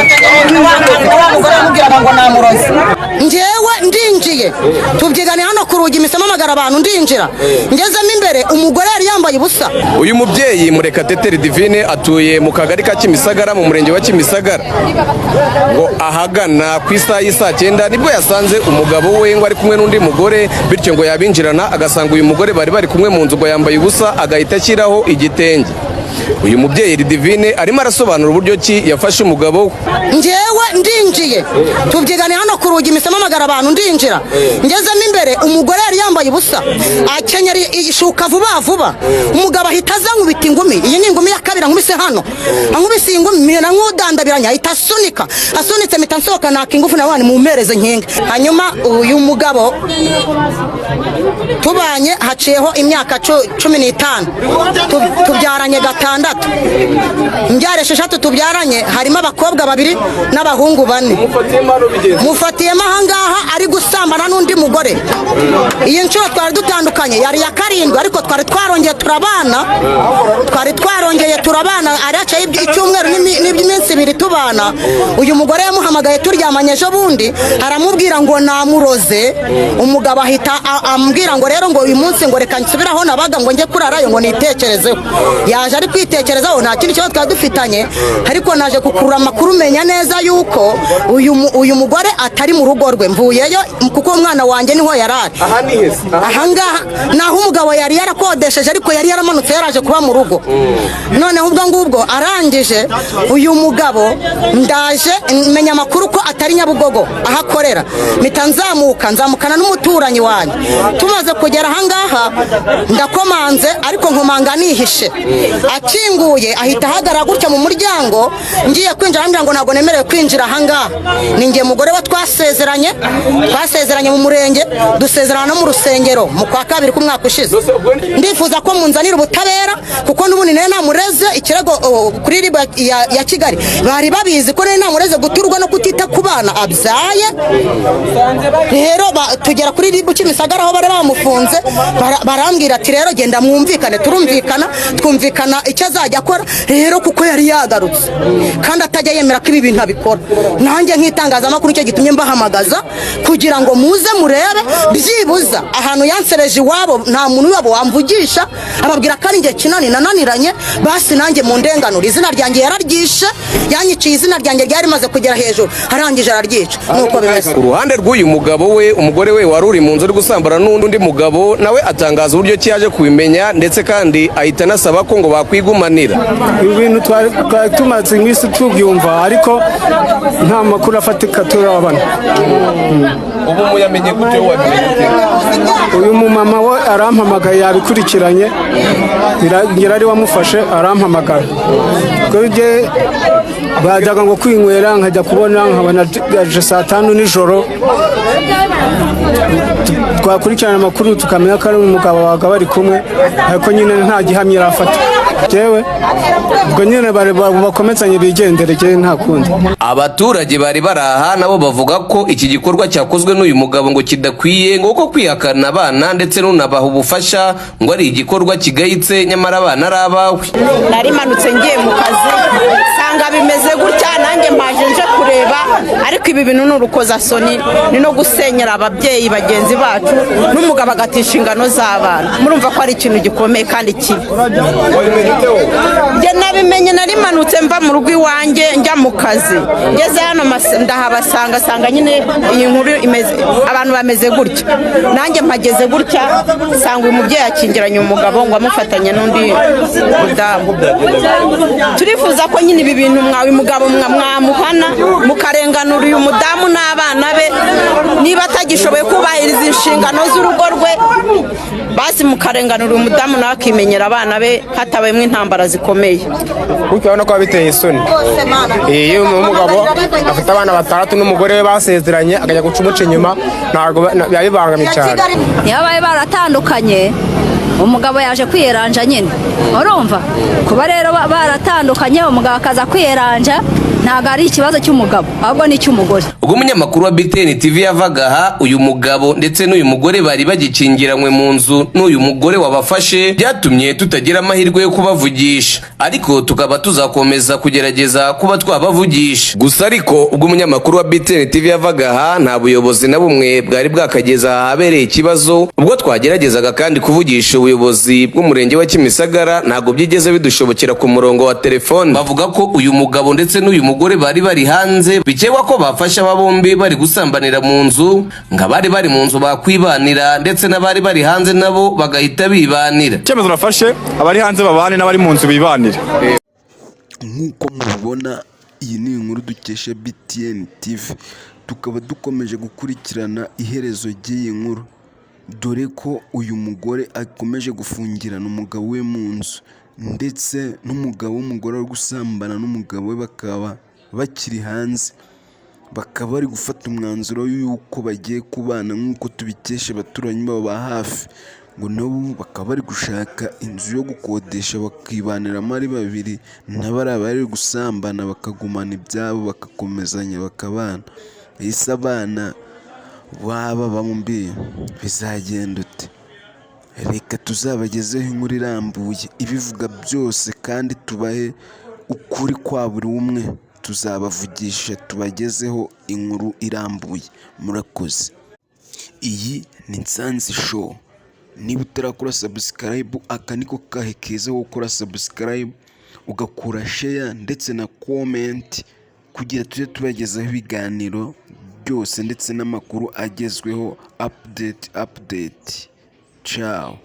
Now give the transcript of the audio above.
Wa mugore yamubwiraga ngo namuroze. Njyewe ndinjiye, tubyigane hano ku rugi, mpise mpamagara abantu, ndinjira, ngezemo imbere umugore yari yambaye ubusa. Uyu mubyeyi Murekatete Divine atuye mu kagari ka Kimisagara, mu murenge wa Kimisagara. Ngo ahagana ku isaha y'isaa 9 nibwo yasanze umugabo we ngo ari kumwe n'undi mugore, bityo ngo yabinjirana agasanga uyu mugore bari bari kumwe mu nzu ngo yambaye ubusa, agahita ashyiraho igitenge. Uyu mubyeyi Divine arimo arasobanura uburyo ki yafashe umugabo we. Njyewe ndinjiye, tubyigane hano ku rugi, mpise mpamagara abantu, ndinjira, ngezemo imbere umugore yari yambaye ubusa, akenyera ishuka vuba vuba. Umugabo ahita aza ankubita ingumi. Iyi ni ingumi ya kabiri ankubise hano. Ankubise iyi ngumi mpera nk'udandabiranya, ahita asunika. Asunitse mpita nsohoka, naka ingufu na wani mumpereze nkinga. Hanyuma uyu mugabo tubanye haciyeho imyaka 15, tubyaranye gatandatu, imbyaro 6 tubyaranye, harimo abakobwa babiri n'abahungu bane. Mufatiyemo ahangaha ari gusambana n'undi mugore. Iyi nshuro twari dutandukanye yari iya karindwi, ariko twari twarongeye turabana, twari twarongeye turabana, ari haciyeho icyumweru n'iminsi 2 tubana. Uyu mugore yamuhamagaye turyamanye ejo bundi, aramubwira ngo namuroze. Umugabo ahita ambwira ngo rero ngo uyu munsi ngo reka nsubire aho nabaga, ngo njye kurarayo ngo nitekerezeho. Yaje ari kwitekerezaho, nta kindi kibazo twari dufitanye, ariko naje gukurura amakuru menya neza yuko uyu mugore atari mu rugo rwe. Mvuyeyo kuko umwana wanjye niho yari ari. Ahangaha ni aho umugabo yari yarakodesheje, ariko yari yaramanutse yaraje kuba mu rugo. Noneho ubwo ngubwo arangije uyu mugabo, ndaje menya amakuru ko atari Nyabugogo aho akorera, mpita nzamuka, nzamukana n'umuturanyi wanjye. Tumaze kugera ahangaha ndakomanze, ariko nkomanga nihishe. Akinguye ahita ahagarara gutya mu muryango. Ngiye kwinjira arambwira ngo ntabwo nemerewe kwinjira ahangaha, ni njye mugore we twasezeranye, twasezeranye mu murenge, dusezerana no mu rusengero mu kwa kabiri k'umwaka ushize. Ndifuza ko munzanira ubutabera, kuko n'ubundi nari namureze ikirego kuri RIB ya Kigali. Bari babizi ko nari namureze guturwa no kutita ku bana abyaye. Rero tugera kuri RIB Kimisagara aho bari bamufunze, barambwira ati rero genda mwumvikane. Turumvikana, twumvikana icyo azajya akora. Rero kuko yari yagarutse kandi atajya yemera ko ibi bintu abikora, nanjye nk'itangazamakuru icyo gitumye mbahamagaza kugira ngo muze murebe byibuza ahantu yansereje iwabo. Nta muntu wabo wamvugisha, ababwira ko ari njye kinani nananiranye. Basi nanjye mu ndenganura izina ryanjye yararyishe, yanyiciye izina ryanjye ryari rimaze kugera hejuru, arangije araryica. Nuko bimeze. Ku ruhande rw'uyu mugabo we, umugore we wari uri mu nzu uri gusambana n'undi mugabo, nawe atangaza uburyo ki yaje kubimenya, ndetse kandi ahita anasaba ko ngo bakwigumanira. Ibi bintu twari tumaze iminsi tubyumva, ariko nta makuru afatika turabona. Ubu muyamenye gute? Wabimenye gute? Uyu mumama we arampamagaye, yabikurikiranye, ngira ari wamufashe, arampamagara. Ubwo bajyaga ngo kwinywera, nkajya kubona nkabona aje saa 5 nijoro. Twakurikirana amakuru tukamenya ko ari umugabo wabaga bari kumwe, ariko nyine nta gihamya irafata. Jewe ubwo nyine bakomezanye bigendere, jewe nta kundi. Abaturage bari bari aha nabo bavuga ko iki gikorwa cyakozwe n'uyu mugabo ngo kidakwiye, ngo kuko kwihakana abana ndetse n'unabaha ubufasha ngo ari igikorwa kigayitse, nyamara abana ari abawe. Nari manutse ngiye mu kazi nsanga bimeze gutya, nanjye mpaje nje kureba, ariko ibi bintu ni urukozasoni, ni no gusenyera ababyeyi bagenzi bacu, n'umugabo agata inshingano z'abana. Murumva ko ari ikintu gikomeye kandi kibi. Njye nabimenye nari manutse mva mu rugo iwanjye njya mu kazi, ngeze hano ndahabasanga, sanga nyine iyi nkuru imeze, abantu bameze gutya. Nanjye mpageze gutya nsanga uyu mubyeyi akingiranye umugabo ngo amufatanye n'undi mudamu. Turifuza ko nyine ibi bintu mwawe mugabo mwamuhana, mukarenganura uyu mudamu n'abana be. Niba atagishoboye kubahiriza inshingano z'urugo rwe, basi mukarenganura uyu mudamu nawe akimenyera abana be hatabayemo intambara zikomeye. Gutyo urabona ko biba biteye isoni iyo umugabo afite abana batandatu n'umugore we basezeranye, akajya guca umuca inyuma. Ntabwo biba bibangamye cyane. Niba bari baratandukanye. Umugabo yaje kwiyeranja nyine, urumva kuba rero baratandukanye, umugabo akaza kwiyeranja, ntabwo ari ikibazo cy'umugabo, ahubwo ni icy'umugore. Ubwo umunyamakuru wa BTN TV yavaga aha, uyu mugabo ndetse n'uyu mugore bari bagikingiranywe mu nzu n'uyu mugore wabafashe. Byatumye tutagira amahirwe yo kubavugisha, ariko tukaba tuzakomeza kugerageza kuba twabavugisha. Gusa ariko ubwo umunyamakuru wa BTN TV yavaga aha, nta buyobozi na bumwe bwari bwakageza ahabereye ikibazo. Ubwo twageragezaga kandi kuvugisha ubuyobozi bw'umurenge wa Kimisagara, ntabwo byigeze bidushobokera ku murongo wa telefone. Bavuga ko uyu mugabo ndetse n'uyu mugore bari bari hanze, bikekwa ko bafashe aba bombi bari gusambanira mu nzu, ngo abari bari mu nzu bakwibanira, ndetse n'abari bari hanze nabo bagahita bibanira. Icyemezo nafashe, abari hanze babane n'abari mu nzu bibanire. Nk'uko mubibona, iyi ni inkuru dukesha BTN TV, tukaba dukomeje gukurikirana iherezo ry'iyi nkuru, dore ko uyu mugore akomeje gufungirana umugabo we mu nzu, ndetse n'umugabo w'umugore uri gusambana n'umugabo we bakaba bakiri hanze, bakaba bari gufata umwanzuro y'uko bagiye kubana. Nk'uko tubikesha abaturanyi babo ba hafi, ngo nabo bakaba bari gushaka inzu yo gukodesha bakibaniramo ari babiri, na bariya bari gusambana bakagumana ibyabo, bagakomezanya bakabana. Ese abana baba bombi bizagenda ute? Reka tuzabagezeho inkuru irambuye ibivuga byose, kandi tubahe ukuri kwa buri umwe. Tuzabavugisha tubagezeho inkuru irambuye. Murakoze. Iyi ni Nsanzi Show. Niba utarakora subscribe, aka niko kahe keza ko gukora subscribe, ugakora share ndetse na comment, kugira tujye tubagezaho ibiganiro byose ndetse n'amakuru agezweho, update update. Ciao.